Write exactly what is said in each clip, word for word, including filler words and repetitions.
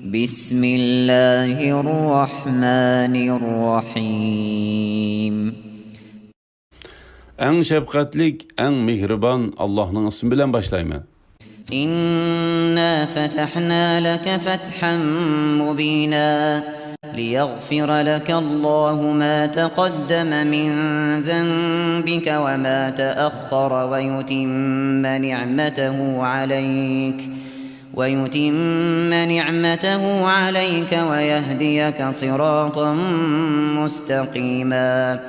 بسم الله الرحمن الرحيم. ئەڭ شەپقەتلىك، ئەڭ مېھرىبان ئاللاھنىڭ ئىسمى بىلەن باشلايمەن. إنا فتحنا لك فتحا مبينا ليغفر لك الله ما تقدم من ذنبك وما تأخر ويتم نعمته عليك ويتم نعمته عليك ويهديك صراطا مستقيما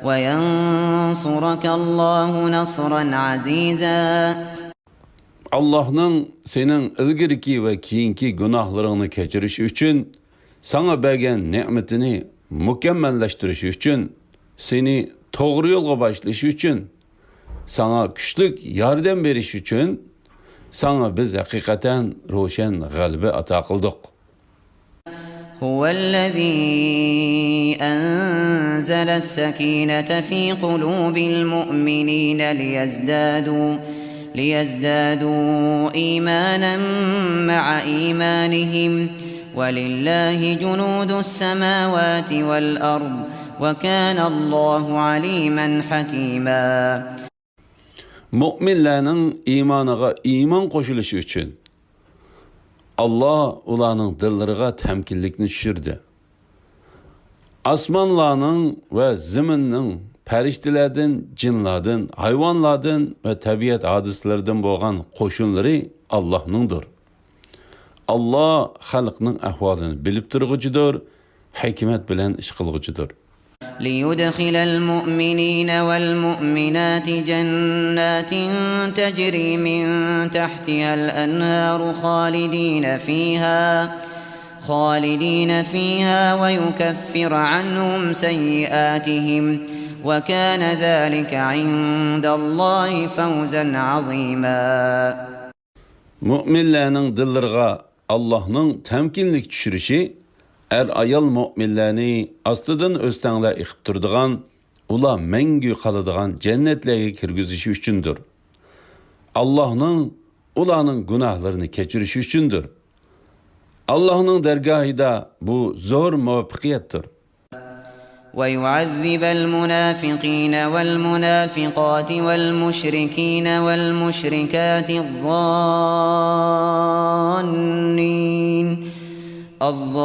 وينصرك الله نصرا عزيزا. ئاللاھنىڭ سېنىڭ ئىلگىرىكى ۋە كېيىنكى گۇناھلىرىڭنى كەچۈرۈشى ئۈچۈن، ساڭا بەرگەن نېمىتىنى مۇكەممەللەشتۈرۈشى ئۈچۈن، سېنى توغرا يولغا باشلىشى ئۈچۈن، ساڭا كۈچلۈك ياردەم بېرىشى ئۈچۈن، ساڭا بىز ھەقىقەتەن روشەن غەلىبە ئاتا قىلدۇق. هو الذي أنزل السكينة في قلوب المؤمنين ليزدادوا، ليزدادوا إيمانا مع إيمانهم، ولله جنود السماوات والأرض، وكان الله عليما حكيما. مۆمىنلەرنىڭ ئىمانىغا ئىمان قوشۇلۇشى ئۈچۈن، ئاللا ئۇلارنىڭ دىللىرىغا تەمكىنلىكنى چۈشۈردى. ئاسمانلارنىڭ ۋە زېمىننىڭ، پەرىشتىلەردىن، جىنلاردىن، ھايۋانلاردىن ۋە تەبىئەت ھادىسىلىرىدىن بولغان قوشۇنلىرى ئاللانىڭدۇر. ئاللا خەلقنىڭ ئەھۋالىنى بىلىپ تۇرغۇچىدۇر، ھېكمەت بىلەن ئىش قىلغۇچىدۇر. ليدخل المؤمنين والمؤمنات جنات تجري من تحتها الأنهار خالدين فيها، خالدين فيها ويكفر عنهم سيئاتهم، وكان ذلك عند الله فوزا عظيما. مۆمىنلەرنىڭ دىللىرىغا ئاللانىڭ تەمكىنلىك چۈشۈرۈشى، ئەر-ئايال مۆمىنلەرنى ئاستىدىن ئۆستەڭلەر ئېقىپ تۇرىدىغان، ئۇلار مەڭگۈ قالىدىغان جەننەتلەرگە كىرگۈزۈشى ئۈچۈندۇر. ئاللانىڭ ئۇلارنىڭ گۇناھلىرىنى كەچۈرۈشى ئۈچۈندۇر. ئاللانىڭ دەرگاھىدا بۇ زور مۇۋەپپەقىيەتتۇر. ويعذب المنافقين والمنافقات والمشركين والمشركات الظانين، الظانين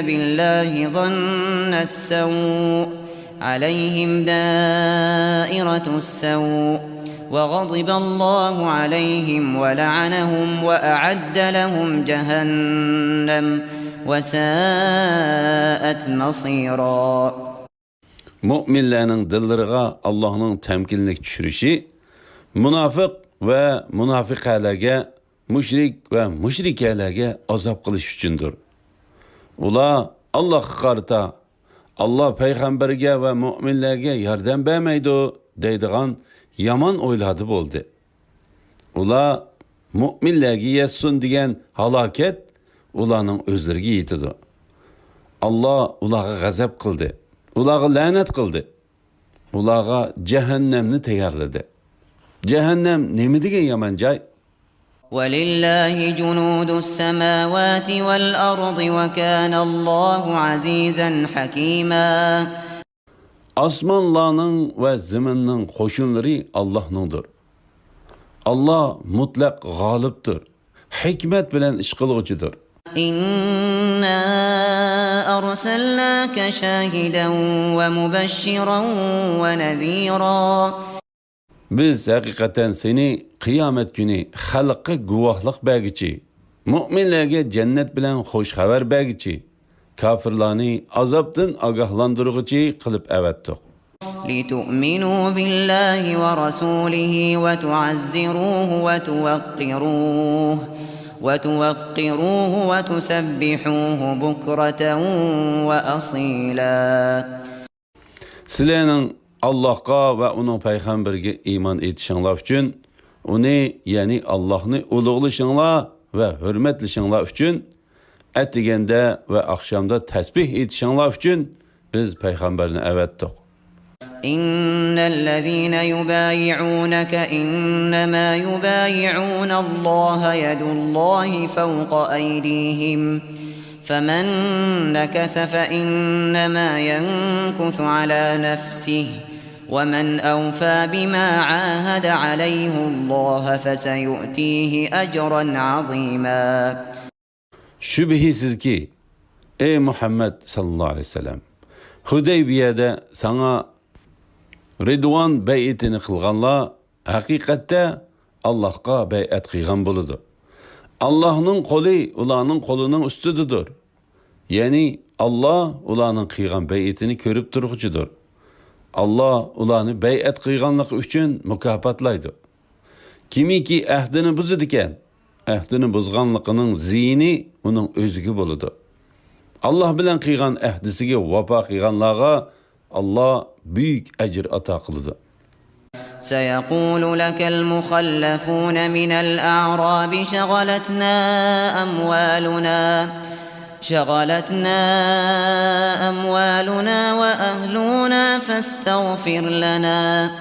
بالله ظن السوء، عليهم دائرة السوء، وغضب الله عليهم ولعنهم وأعد لهم جهنم وساءت مصيرا. مۆمىنلەرنىڭ دىللىرىغا ئاللانىڭ تەمكىنلىك چۈشۈرۈشى، مۇناپىق ۋە مۇناپىقەلەرگە، مۇشرىك ۋە مۇشرىكەلەرگە ئازاب قىلىش ئۈچۈندۇر. ئۇلار ئاللاغا قارىتا، ئاللا پەيغەمبەرگە ۋە مۆمىنلەرگە ياردەم بەرمەيدۇ دەيدىغان يامان ئويلاردا بولدى. ئۇلار مۆمىنلەرگە يەتسۇن دېگەن ھالاكەت ئۇلارنىڭ ئۆزلىرىگە يېتىدۇ. ئاللا ئۇلارغا غەزەپ قىلدى، ئۇلارغا لەنەت قىلدى، ئۇلارغا جەھەننەمنى تەييارلىدى. جەھەننەم نېمە دېگەن يامان جاي! ولله جنود السماوات والأرض وكان الله عزيزا حكيما. ئاسمانلارنىڭ ۋە زېمىننىڭ قوشۇنلىرى ئاللانىڭدۇر. ئاللا مۇتلەق غالىبتۇر، ھېكمەت بىلەن ئىش قىلغۇچىدۇر. إنا أرسلناك شاهدا ومبشرا ونذيرا. بىز ھەقىقەتەن سېنى قىيامەت كۈنى خەلققە گۇۋاھلىق بەرگۈچى، مۆمىنلەرگە جەننەت بىلەن خۇش خەۋەر بەرگۈچى، كاپىرلارنى ئازابتىن ئاگاھلاندۇرغۇچى قىلىپ ئەۋەتتۇق. لتؤمنوا بالله ورسوله وتعزروه وتوقروه، وتوقروه وتسبحوه بكرة وأصيلا. سىلەرنىڭ ئاللاھقا ۋە ئۇنىڭ پەيغەمبىرىگە ئىمان ئېيتىشىڭلار ئۈچۈن، ئۇنى، يەنى ئاللاھنى ئۇلۇغلىشىڭلار ۋە ھۆرمەتلىشىڭلار ئۈچۈن، ئەتىگەندە ۋە ئاخشامدا تەسبىھ ئېيتىشىڭلار ئۈچۈن بىز پەيغەمبەرنى ئەۋەتتۇق. إن الذين يبايعونك إنما يبايعون الله يد الله فوق أيديهم فمن نكث فإنما ينكث على نفسه ومن أوفى بما عاهد عليه الله فسيؤتيه أجرا عظيما. شۈبھىسىزكى، ئەي مۇھەممەد ساللاللاھۇ ئەلەيھى ۋەسەللەم، ھۇدەيبىيەدە ساڭا رىدۋان بەيئىتىنى قىلغانلار ھەقىقەتتە ئاللاھقا بەيئەت قىلغان بولىدۇ. ئاللاھنىڭ قولى ئۇلارنىڭ قولىنىڭ ئۈستىدىدۇر. يەنى ئاللاھ ئۇلارنىڭ قىلغان بەيئىتىنى كۆرۈپ تۇرغۇچىدۇر. ئاللاھ ئۇلارنى بەيئەت قىلغانلىقى ئۈچۈن مۇكاپاتلايدۇ. كىمكى ئەھدىنى بۇزىدىكەن، ئەھدىنى بۇزغانلىقىنىڭ زىيىنى ئۇنىڭ ئۆزىگە بولىدۇ. ئاللاھ بىلەن قىلغان ئەھدىسىگە ۋاپا قىلغانلارغا ئاللاھ بۈيۈك ئەجىر ئاتا قىلىدۇ. سيقول لك المخلفون من الأعراب شغلتنا أموالنا شغلتنا أموالنا وأهلنا فاستغفر لنا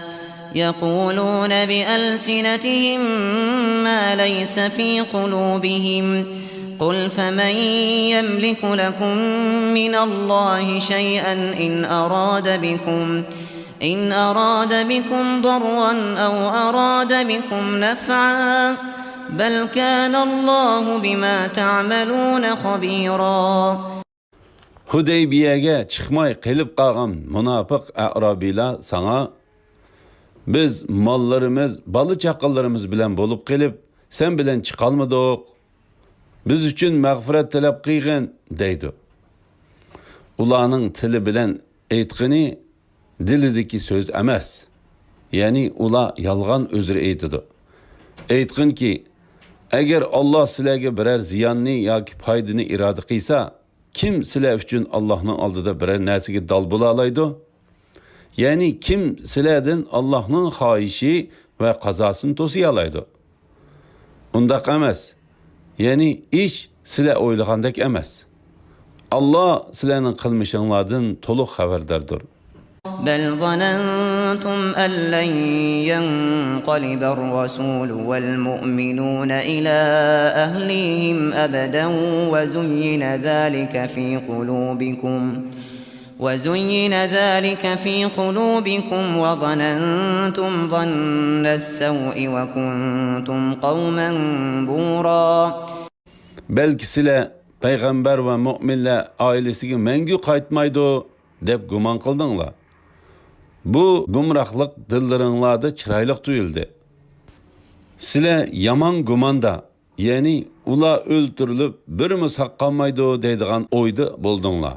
يقولون بألسنتهم ما ليس في قلوبهم قل فمن يملك لكم من الله شيئا إن أراد بكم إن أراد بكم ضرا أو أراد بكم نفعا بل كان الله بما تعملون خبيرا. ھۇدەيبىيەگە چىقماي قېلىپ قالغان مۇناپىق ئەئرابىيلار ساڭا، بىز ماللىرىمىز، بالا-چاقىلىرىمىز بىلەن بولۇپ قېلىپ، سەن بىلەن چىقالمىدۇق. بىز ئۈچۈن مەغپىرەت تەلەپ قىلغىن، دەيدۇ. ئۇلارنىڭ تىلى بىلەن ئېيتقىنى دىلىدىكى سۆز ئەمەس. يەنى ئۇلار يالغان ئۆزرە ئېيتىدۇ. ئېيتقىنكى، ئەگەر ئاللاھ سىلەرگە بىرەر زىياننى ياكى پايدىنى ئىرادە قىلسا، كىم سىلەر ئۈچۈن ئاللاھنىڭ ئالدىدا بىرەر نەرسىگە دال بولالايدۇ؟ يەنى كىم سىلەردىن ئاللاھنىڭ خاھىشى ۋە قازاسىنى توسىيالايدۇ؟ ئۇنداق ئەمەس. يەنى ئىش سىلەر ئويلىغاندەك ئەمەس. ئاللاھ سىلەرنىڭ قىلمىشىڭلاردىن تولۇق خەۋەرداردۇر. بل ظننتم أن لن ينقلب الرسول والمؤمنون إلى أهليهم أبدا وزين ذلك في قلوبكم وزين ذلك في قلوبكم وظننتم ظن السوء وكنتم قوما بورا. بەلكى سىلەر پەيغەمبەر ۋە مۆمىنلەر ئائىلىسىگە مەڭگۈ قايتمايدۇ دەپ گۇمان قىلدىڭلار. بۇ گۇمراھلىق دىللىرىڭلاردا چىرايلىق تۇيۇلدى. سىلەر يامان گۇماندا، يەنى ئۇلار ئۆلتۈرۈلۈپ بىرىمۇ ساق قالمايدۇ دەيدىغان ئويدا بولدۇڭلار.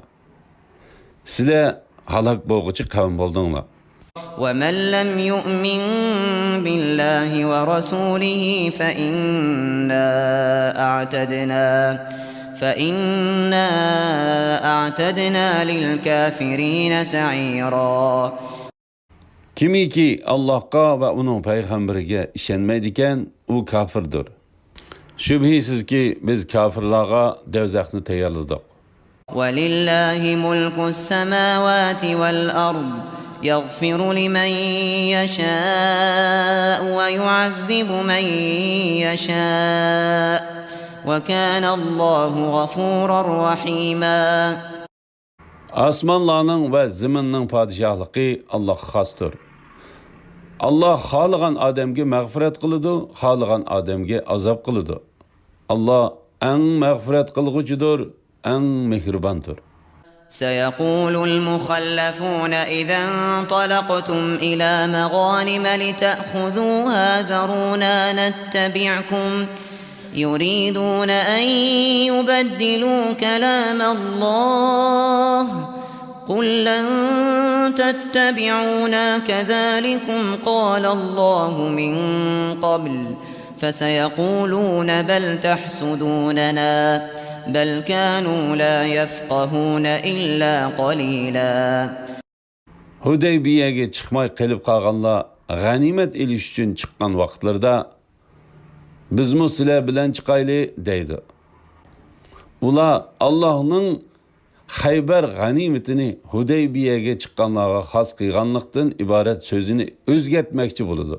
سىلەر ھالاك بولغۇچى قەۋم بولدۇڭلار. ومن لم يؤمن بالله ورسوله فإنا أعتدنا فإنا أعتدنا للكافرين سعيرا. كىمكى ئاللاھقا ۋە ئۇنىڭ پەيغەمبىرىگە ئىشەنمەيدىكەن، ئۇ كاپىردۇر. شۈبھىسىزكى، بىز كاپىرلارغا دەۋزەخنى تەييارلىدۇق. ولله ملك السماوات والأرض يغفر لمن يشاء ويعذب من يشاء وكان الله غفورا رحيما. ئاسمانلارنىڭ ۋە زېمىننىڭ پادىشاھلىقى ئاللاھقا خاستۇر. ئاللاھ خالىغان ئادەمگە مەغپىرەت قىلىدۇ، خالىغان ئادەمگە ئازاب قىلىدۇ. ئاللاھ ئەڭ مەغپىرەت قىلغۇچىدۇر، ئەڭ مېھرىباندۇر. سيقول المخلفون إذا انطلقتم إلى مغانم لتأخذوها ذرونا نتبعكم يريدون أن يبدلوا كلام الله قل لن تتبعونا كذلكم قال الله من قبل فسيقولون بل تحسدوننا بل كانوا لا يفقهون إلا قليلا. ھۇدەيبىيەگە چىقماي قېلىپ قالغانلار غەنىيمەت ئېلىش ئۈچۈن چىققان ۋاقىتلىرىدا، بىزمۇ سىلەر بىلەن چىقايلى، دەيدۇ. ئۇلار ئاللاھنىڭ خەيبەر غەنىيمىتىنى ھۇدەيبىيەگە چىققانلارغا خاس قىلغانلىقتىن ئىبارەت سۆزىنى ئۆزگەرتمەكچى بولىدۇ.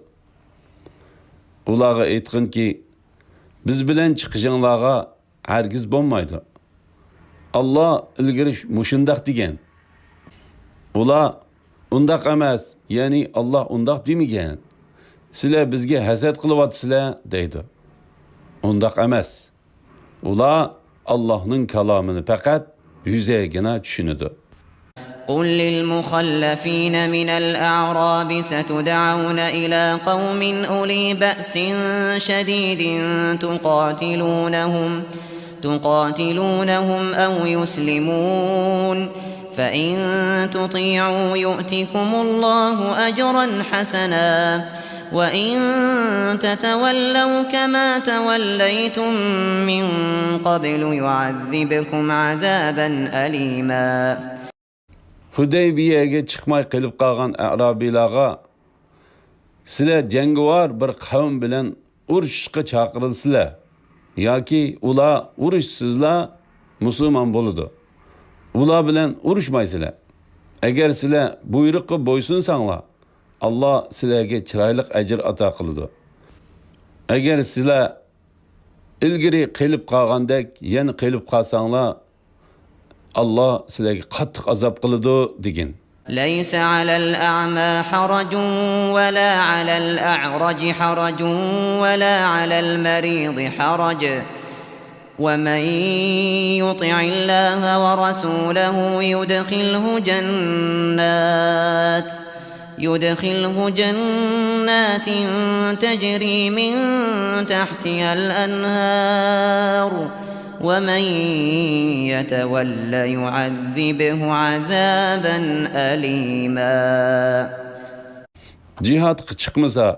ئۇلارغا ئېيتقىنكى، بىز بىلەن چىقىشىڭلارغا ھەرگىز بولمايدۇ. ئاللا ئىلگىرى مۇشۇنداق دېگەن. ئۇلار، ئۇنداق ئەمەس، يەنى ئاللا ئۇنداق دېمىگەن. سىلەر بىزگە ھەسەت قىلىۋاتىسىلەر، دەيدۇ. ئۇنداق ئەمەس. ئۇلار ئاللانىڭ كالامىنى پەقەت يۈزەيگىنا چۈشىنىدۇ. قل للمخلفين من الأعراب ستدعون إلى قوم أولي بأس شديد تقاتلونهم، تقاتلونهم أو يسلمون، فإن تطيعوا يؤتكم الله أجرا حسنا، وإن تتولوا كما توليتم من قبل يعذبكم عذابا أليما. ھۇدەيبىيەگە چىقماي قېلىپ قالغان ئەرابىيلارغا، سىلەر جەڭگىۋار بىر قەۋم بىلەن ئۇرۇشۇشقا چاقىرىلسىلەر ياكى ئۇلار ئۇرۇشسىزلا مۇسۇلمان بولىدۇ، ئۇلار بىلەن ئۇرۇشمايسىلەر. ئەگەر سىلەر بۇيرۇققا بويسۇنساڭلار، ئاللا سىلەرگە چىرايلىق ئەجىر ئاتا قىلىدۇ. ئەگەر سىلەر ئىلگىرى قېلىپ قالغاندەك يەنە قېلىپ قالساڭلار، ئاللا سىلەرگە قاتتىق ئازاب قىلىدۇ، دېگىن. ليس على الأعمى حرج ولا على الأعرج حرج ولا على المريض حرج، ومن يطع الله ورسوله يدخله جنات، يدخله جنات تجري من تحتها الأنهار، ومن يتول يعذبه عذابا أليما. جىھادقا چىقمىسا،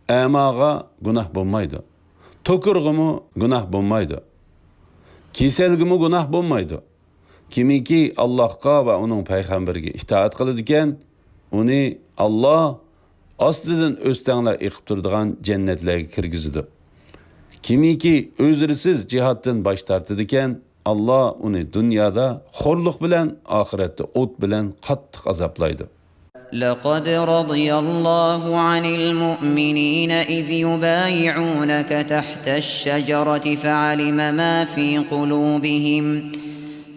ئەماغا گۇناھ بولمايدۇ. توكۇرغىمۇ گۇناھ بولمايدۇ. كېسەلگىمۇ گۇناھ بولمايدۇ. كىمكى ئاللاھقا ۋە ئۇنىڭ پەيغەمبىرىگە ئىتائەت قىلىدىكەن، ئۇنى ئاللا ئاستىدىن ئۆستەڭلەر ئېقىپ تۇرىدىغان جەننەتلەرگە كىرگۈزىدۇ. كىمكى ئۆزرىسىز جىھادتىن باش تارتىدىكەن، ئاللا ئۇنى دۇنيادا خورلۇق بىلەن، ئاخىرەتتە ئوت بىلەن قاتتىق ئازابلايدۇ. لقد رضي الله عن المؤمنين إذ يبايعونك تحت الشجرة فعلم ما في قلوبهم،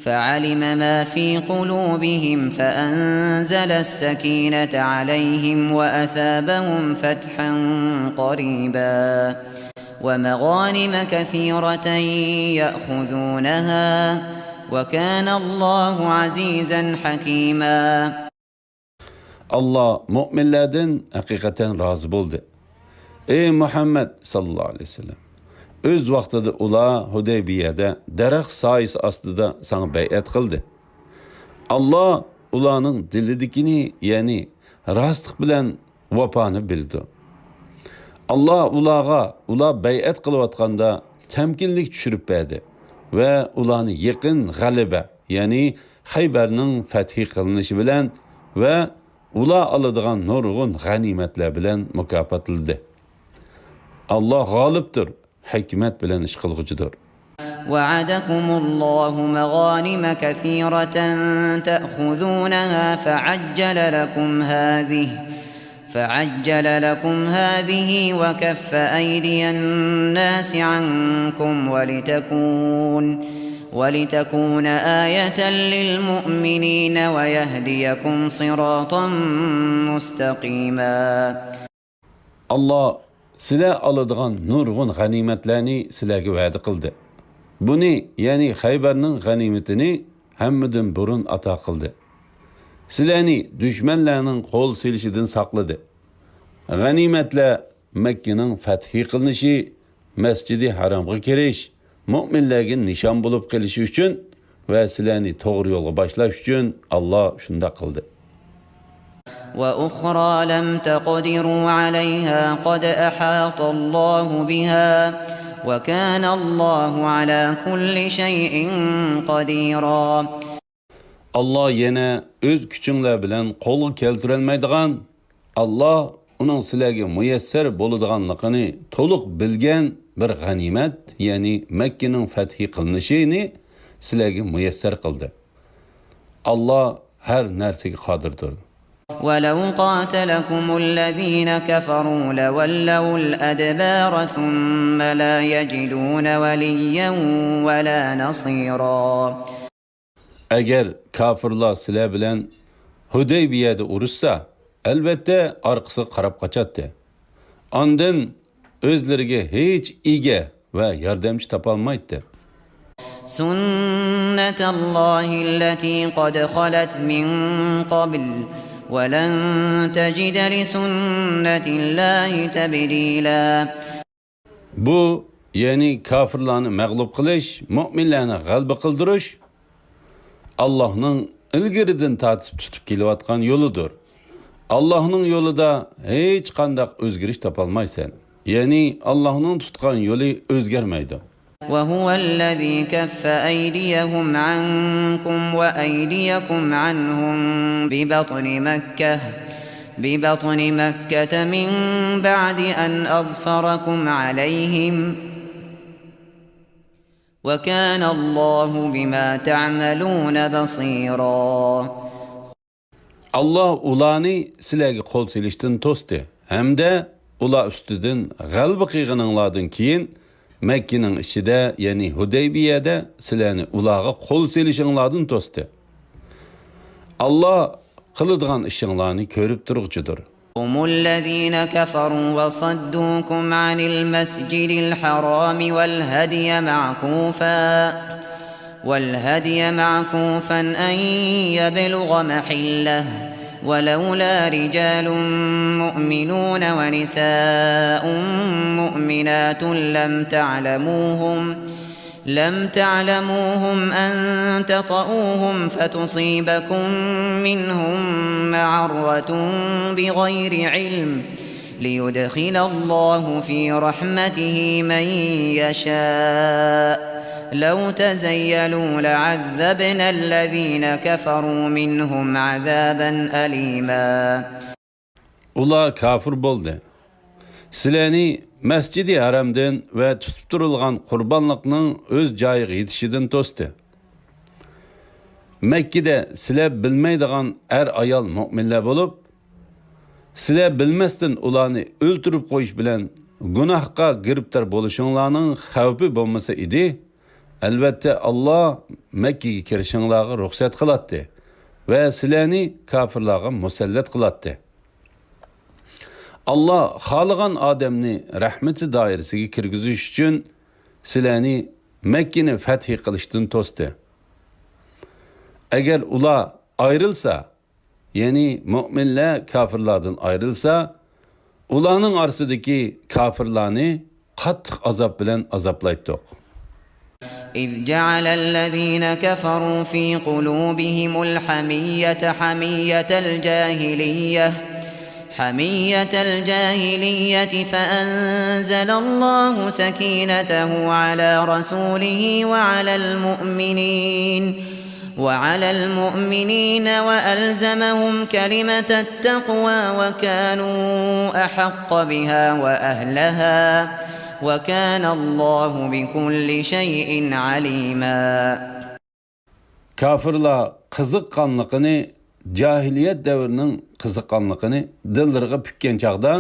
فعلم ما في قلوبهم فأنزل السكينة عليهم وأثابهم فتحا قريبا ومغانم كثيرة يأخذونها وكان الله عزيزا حكيما. ئاللا مۆمىنلەردىن ھەقىقەتەن رازى بولدى. ئەي مۇھەممەد ساللاللاھۇ ئەلەيھى ۋەسەللەم، ئۆز ۋاقتىدا ئۇلار ھۇدەيبىيەدە دەرەخ سايىسى ئاستىدا ساڭا بەيئەت قىلدى. ئاللا ئۇلارنىڭ دىلىدىكىنى، يەنى راستلىق بىلەن ۋاپانى بىلىدۇ. ئاللا ئۇلارغا ئۇلار بەيئەت قىلىۋاتقاندا تەمكىنلىك چۈشۈرۈپ بەردى ۋە ئۇلارنى يېقىن غەلىبە، يەنى خەيبەرنىڭ فەتھى قىلىنىشى بىلەن ۋە ئۇلار ئالىدىغان نۇرغۇن غەنىيمەتلەر بىلەن مۇكاپاتلىدى. ئاللا غالىبتۇر، ھېكمەت بىلەن ئىش قىلغۇچىدۇر. وعدكم الله مغانم كثيرة تأخذونها فعجل لكم هذه، فعجل لكم هذه وكف أيدي الناس عنكم ولتكون، ولتكون آية للمؤمنين ويهديكم صراطا مستقيما. ئاللا سىلەر ئالىدىغان نۇرغۇن غەنىيمەتلەرنى سىلەرگە ۋەدە قىلدى. بۇنى، يەنى خەيبەرنىڭ غەنىيمىتىنى ھەممىدىن بۇرۇن ئاتا قىلدى. سىلەرنى دۈشمەنلەرنىڭ قول سېلىشىدىن ساقلىدى. غەنىيمەتلەر مەككىنىڭ فەتھى قىلىنىشى، مەسجىدى ھارامغا كىرىش، مۆمىنلەرگە نىشان بولۇپ قېلىشى ئۈچۈن ۋە سىلەرنى توغرا يولغا باشلاش ئۈچۈن ئاللا شۇنداق قىلدى. وأخرى لم تقدروا عليها قد أحاط الله بها وكان الله على كل شيء قديرا. ئاللا يەنە ئۆز كۈچۈڭلار بىلەن قولغا كەلتۈرەلمەيدىغان، ئاللا ئۇنىڭ سىلەرگە مۇيەسسەر بولىدىغانلىقىنى تولۇق بىلگەن بىر غەنىيمەت، يەنى مەككىنىڭ فەتھى قىلىنىشىنى سىلەرگە مۇيەسسەر قىلدى. ئاللا ھەر نەرسىگە قادىردۇر. ولو قاتلكم الذين كفروا لولوا الأدبار ثم لا يجدون وليا ولا نصيرا. ئەگەر كاپىرلار سىلەر بىلەن ھۇدەيبىيەدە ئۇرۇشسا، ئەلۋەتتە ئارقىسىغا قاراپ قاچاتتى. ئاندىن ئۆزلىرىگە ھېچ ئىگە ۋە ياردەمچى تاپالمايتتى. سنة الله التي قد خلت من قبل ولن تجد لسنة الله تبديلا. بۇ، يەنى كاپىرلارنى مەغلۇپ قىلىش، مۆمىنلەرنى غەلىبە قىلدۇرۇش، ئاللاھنىڭ ئىلگىرىدىن تارتىپ تۇتۇپ كېلىۋاتقان يولىدۇر. ئاللاھنىڭ يولىدا ھېچقانداق ئۆزگىرىش تاپالمايسەن. يەنى ئاللاھنىڭ تۇتقان يولى ئۆزگەرمەيدۇ. وهو الذي كف أيديهم عنكم وأيديكم عنهم ببطن مكة، ببطن مكة من بعد أن أظفركم عليهم، وكان الله بما تعملون بصيرا. ئاللا ئۇلارنى سىلەرگە قول سېلىشتىن توستى ھەمدە ئۇلار ئۈستىدىن غەلىبە قىلغىنىڭلاردىن كېيىن مەككىنىڭ ئىچىدە، يەنى ھۇدەيبىيەدە سىلەرنى ئۇلارغا قول سېلىشىڭلاردىن توستى. ئاللا قىلىدىغان ئىشىڭلارنى كۆرۈپ تۇرغۇچىدۇر. هم الذين كفروا وصدوكم عن المسجد الحرام والهدي معكوفا والهدي معكوفا أن يبلغ محله، ولولا رجال مؤمنون ونساء مؤمنات لم تعلموهم، لم تعلموهم أن تطئوهم فتصيبكم منهم معرة بغير علم، ليدخل الله في رحمته من يشاء، لو تزيلوا لعذبنا الذين كفروا منهم عذابا أليما. ئۇلار كاپىر بولدى. سىلەرنى مەسجىدى ھەرەمدىن ۋە تۇتۇپ تۇرۇلغان قۇربانلىقنىڭ ئۆز جايىغا يېتىشىدىن توستى. مەككىدە سىلەر بىلمەيدىغان ئەر-ئايال مۆمىنلەر بولۇپ، سىلەر بىلمەستىن ئۇلارنى ئۆلتۈرۈپ قويۇش بىلەن گۇناھقا گىرىپتار بولۇشۇڭلارنىڭ خەۋپى بولمىسا ئىدى، ئەلۋەتتە ئاللا مەككىگە كىرىشىڭلارغا رۇخسەت قىلاتتى ۋە سىلەرنى كاپىرلارغا مۇسەللەت قىلاتتى. ئاللا خالىغان ئادەمنى رەھمىتى دائىرىسىگە كىرگۈزۈش ئۈچۈن سىلەرنى مەككىنى فەتھى قىلىشتىن توستى. ئەگەر ئۇلار ئايرىلسا، يەنى مۆمىنلەر كاپىرلاردىن ئايرىلسا، ئۇلارنىڭ ئارىسىدىكى كاپىرلارنى قاتتىق ئازاب بىلەن ئازابلايتتۇق. إذ جعل الذين كفروا في قلوبهم الحمية حمية الجاهلية، حمية الجاهلية فأنزل الله سكينته على رسوله وعلى المؤمنين، وعلى المؤمنين وألزمهم كلمة التقوى وكانوا أحق بها وأهلها، وكان الله بكل شيء عليما. كاپىرلار قىزىققانلىقىنى، جاھىلىيەت دەۋرىنىڭ قىزىققانلىقىنى دىللىرىغا پۈككەن چاغدا،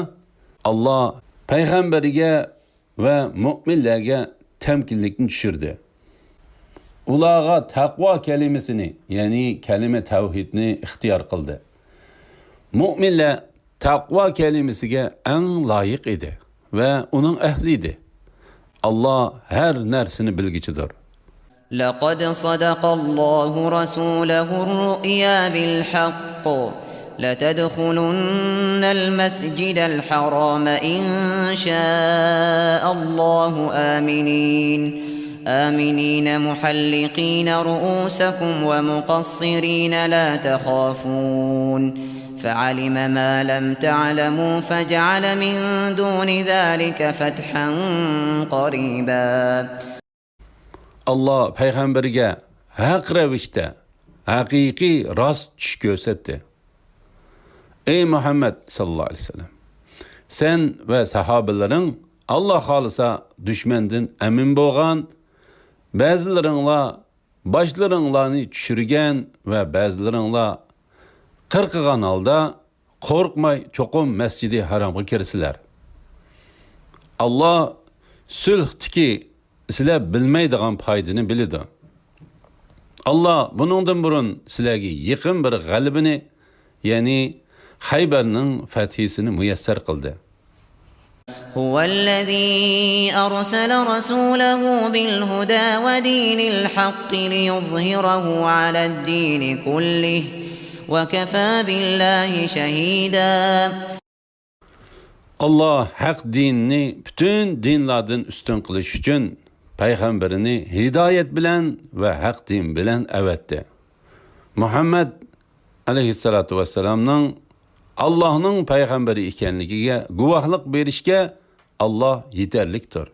ئاللا پەيغەمبىرىگە ۋە مۆمىنلەرگە تەمكىنلىكنى چۈشۈردى. ئۇلارغا تەقۋا كەلىمىسىنى، يەنى كەلىمە تەۋھىدنى ئىختىيار قىلدى. مۆمىنلەر تەقۋا كەلىمىسىگە ئەڭ لايىق ئىدى ۋە ئۇنىڭ ئەھلى ئىدى. ئاللا ھەر نەرسىنى بىلگۈچىدۇر. لقد صدق الله رسوله الرؤيا بالحق لتدخلن المسجد الحرام إن شاء الله آمنين، آمنين محلقين رؤوسكم ومقصرين لا تخافون، فعلم ما لم تعلموا فجعل من دون ذلك فتحا قريبا. ئاللا پەيغەمبىرگە ھەق رەۋىشتە ھەقىقىي راست چۈش كۆرسەتتى. ئەي مۇھەممەد ساللاللاھۇ ئەلەيھى ۋەسەللەم! سەن ۋە ساھابىلىرىڭ ئاللا خالىسا دۈشمەندىن ئەمىن بولغان، بەزىلىرىڭلار باشلىرىڭلارنى چۈشۈرگەن ۋە بەزىلىرىڭلار قىرقىغان ھالدا، قورقماي چوقۇم مەسجىدى ھارامغا كىرىسىلەر. ئاللا سۈلھتىكى سىلەر بىلمەيدىغان پايدىنى بىلىدۇ. ئاللا بۇنىڭدىن بۇرۇن سىلەرگە يېقىن بىر غەلىبىنى، يەنى خەيبەرنىڭ فەتھىسىنى مۇيەسسەر قىلدى. هو الذي أرسل رسوله بالهدى ودين الحق ليظهره على الدين كله وكفى بالله شهيدا. ئاللا ھەق دىننى پۈتۈن دىنلاردىن ئۈستۈن قىلىش ئۈچۈن پەيغەمبىرىنى ھىدايەت بىلەن ۋە ھەق دىن بىلەن ئەۋەتتى. مۇھەممەد ئەلەيھىسسالاتۇ ۋەسسالامنىڭ ئاللانىڭ پەيغەمبىرى ئىكەنلىكىگە گۇۋاھلىق بېرىشكە ئاللا يېتەرلىكتۇر.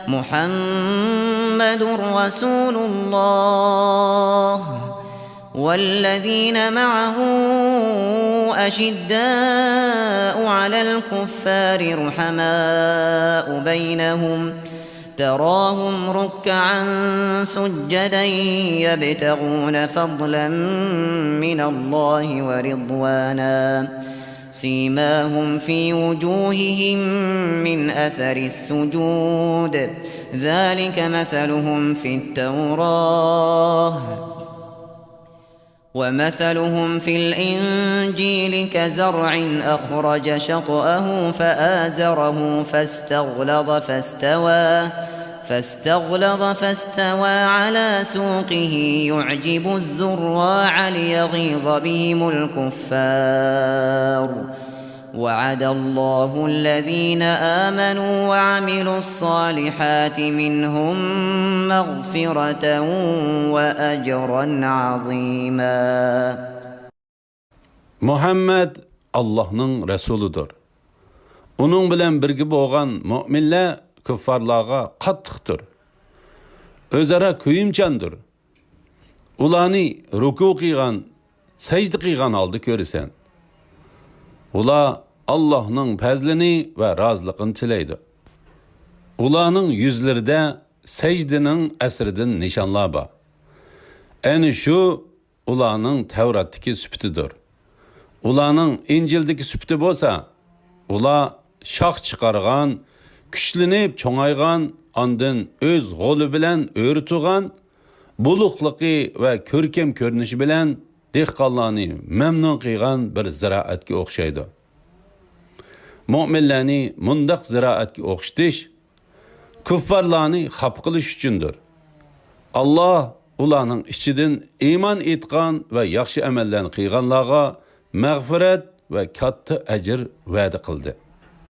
محمد رسول الله والذين معه أشداء على الكفار رحماء بينهم تراهم ركعا سجدا يبتغون فضلا من الله ورضوانا سيماهم في وجوههم من أثر السجود ذلك مثلهم في التوراة ومثلهم في الإنجيل كزرع أخرج شطأه فآزره فاستغلظ فاستوى فاستغلظ فاستوى على سوقه يعجب الزراع ليغيظ بهم الكفار وعد الله الذين آمنوا وعملوا الصالحات منهم مغفرة وأجرا عظيما. مۇھەممەد ئاللاھنىڭ رەسۇلىدۇر. ئۇنىڭ بىلەن بىرگە بولغان مۆمىنلەر كۇففارلارغا قاتتىقتۇر. ئۆزئارا كۆيۈمچاندۇر. ئۇلارنى رۇكۇ قىلغان، سەجدە قىلغان ھالدا كۆرىسەن. ئۇلار ئاللاھنىڭ پەزلىنى ۋە رازىلىقىنى تىلەيدۇ. ئۇلارنىڭ يۈزلىرىدە سەجدىنىڭ ئەسىرىدىن نىشانلار بار. ئەنە شۇ ئۇلارنىڭ تەۋراتتىكى سۈپىتىدۇر. ئۇلارنىڭ ئىنجىلدىكى سۈپىتى بولسا، ئۇلار شاخ چىقارغان، كۈچلىنىپ چوڭايغان، ئاندىن ئۆز غولى بىلەن ئۆرە تۇرغان، بولۇقلۇقى ۋە كۆركەم كۆرۈنۈشى بىلەن دېھقانلارنى مەمنۇن قىلغان بىر زىرائەتكە ئوخشايدۇ. مۆمىنلەرنى مۇنداق زىرائەتكە ئوخشىتىش كۇففارلارنى خاپا قىلىش ئۈچۈندۇر. ئاللا ئۇلارنىڭ ئىچىدىن ئىمان ئېيتقان ۋە ياخشى ئەمەللەرنى قىلغانلارغا مەغپىرەت ۋە كاتتا ئەجىر ۋەدە قىلدى.